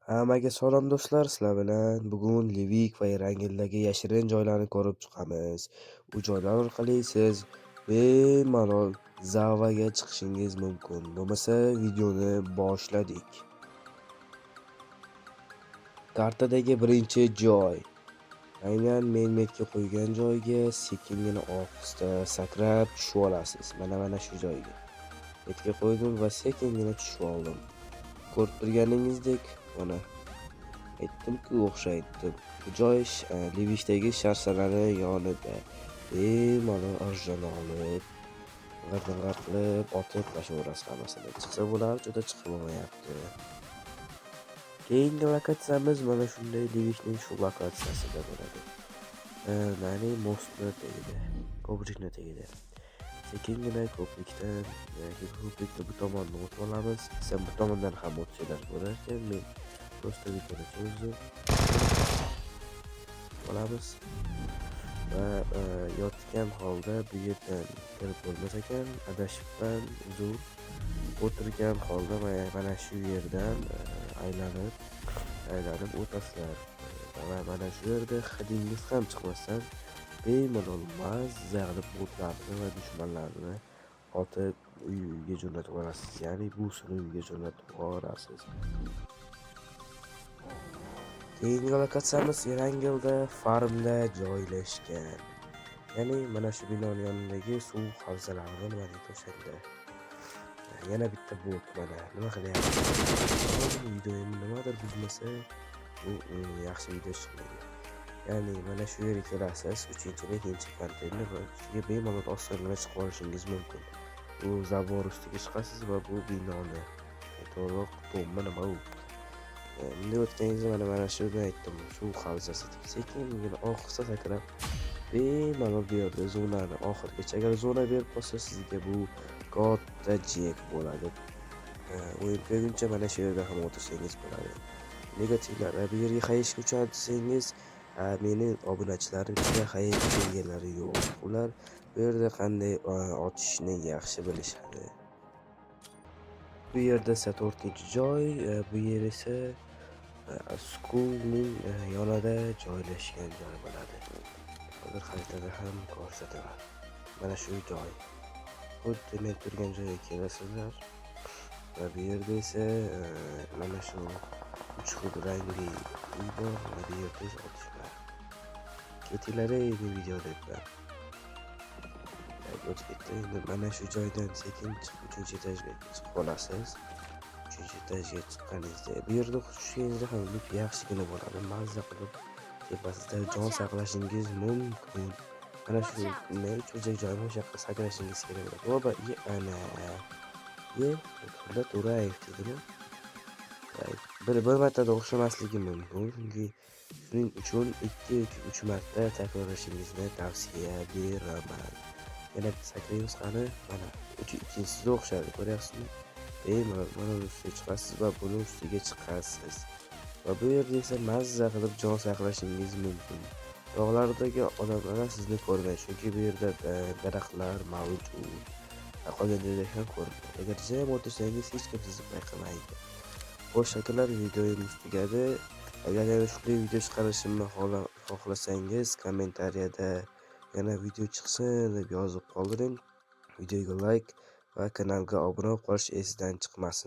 Hammaga salom do'stlar, sizlar bilan bugun Livik va Erangeldagi yashirin joylarni ko'rib chiqamiz. U joylar orqali siz bemalol Zavaga chiqishingiz mumkin. Bo'lmasa videoni boshladik. Kartadagi birinchi joy. Aynan men метка qo'ygan joyga sekingina ohista sakrab tushib olasiz. Mana shu joyga. Метка qo'ydim va sekingina tushib oldim. Ko'rib turganingizdek, mana aytdim-ku, o'xshaydi deb. Bu joy Livikdagi sharsharalarni yonida. Bemalol arjani olib, g'ir-g'ir qilib otib tashlaverasiz hammasini. Chiqsa bo'lar, juda chiqib bo'lmayapti. Keyingi lokatsiyamiz mana shunday Livikning shu lokatsiyasida bo'ladi. Ya'ni мост ni tagida, ko'prikni tagida. Sekingina ko'prikdan yoki ko'prikni bu tomondan o'tib olamiz. Sen bu tomondan ham o'tsanglar bo'lar ekan. Men просто videoni cho'zdim. Olamiz va yotgan holda bu yerdan kirib bo'lmas ekan, adashibman, uzr. O'tirgan holda mana shu yerdan aylanib, aylanib o'tasizlar. Va mana shu yerda hidingiz ham chiqmasdan bemalol mazza qilib botlarni va dushmanlarni otib uyiga jo'natib yuborasiz. Ya'ni busini uyiga jo'natib yuborasiz. Keyingi lokatsiyamiz Erangelda farmda joylashgan. Ya'ni mana shu binoni yonidagi suv havzalarida, nima deydi o'shanda. Yana bitta bot mana nima qilyapti? Videoyim nimadir buzmasa, bu yaxshi video chiqmaydi. Ya'ni mana shu yerga kelasiz, 3-ni, ikkinchi konteyner va ustiga bemalol osongina chiqib olishingiz mumkin. Bu забор ustiga chiqasiz va bu binoni, to'g'riroq dommi, nima u. Bunday o'tganingizda mana shuni aytdim, suv havzasi deb sekingina ohista sakrab bemalol bu yerda zonani oxirigacha, agar zona berib qolsa, sizga bu katta jek bo'ladi. O'yin tugaguncha mana shu yerda ham o'tirsangiz bo'ladi. Negativlar bu yerga qayishga uchadi desangiz, meni obunachilarim ichida hayga kelganlari yo'q. Ular bu yerda qanday otishni yaxshi bilishadi. Bu yerda esa to'rtinchi joy, bu yer esa schoolning yonida joylashgan joy bo'ladi. Hozir xaritada ham ko'rsataman. Mana shu joy. Xuddi men turgan joyga kelasizlar va bu yerda esa mana shu uch xil rangli uy bor va bu yerda esa otishma. Ketinglar ey, men video deyapman. O'tib ketdi. Endi mana shu joydan sekin chiqib uchinchi etajga chiqib olasiz. Uchinchi etajga chiqqaningizda, bu yerda tushganingizda ham loot yaxshigina bo'ladi. Mazza qilib tepasida jon saqlashingiz mumkin. Mana shu nima cho'chak joymi, o'sha yoqqa sakrashingiz kerak bo'ladi. Oba, ye, ana. Ye, Abdulla To'rayev dedimi? Bir martada o'xshamasligi mumkin. Chunki shuning uchun 2 yoki 3 marta takrorlashingizni tavsiya beraman. Yana bitta sakraymiz qani. Mana ikkinchisida o'xshadi, ko'ryapsizmi? Bemalol mana buni ustiga chiqasiz va buni ustiga chiqasiz. Va bu yerda esa mazza qilib jon saqlashingiz mumkin. Tog'lardagi odamlar sizni ko'rmaydi, chunki bu yerda daraxtlar mavjud. Qolgan joyda ham ko'rinmaydi. Agar jim o'tirsangiz, hech kim sizni payqamaydi. Xo'sh, akalar, videomiz tugadi. Agar yana shunday video chiqarishimni xohlasangiz, kommentariyada yana video chiqsin deb yozib qoldiring. Videoga like va kanalga obuna bo'lib qolish esdan chiqmasin.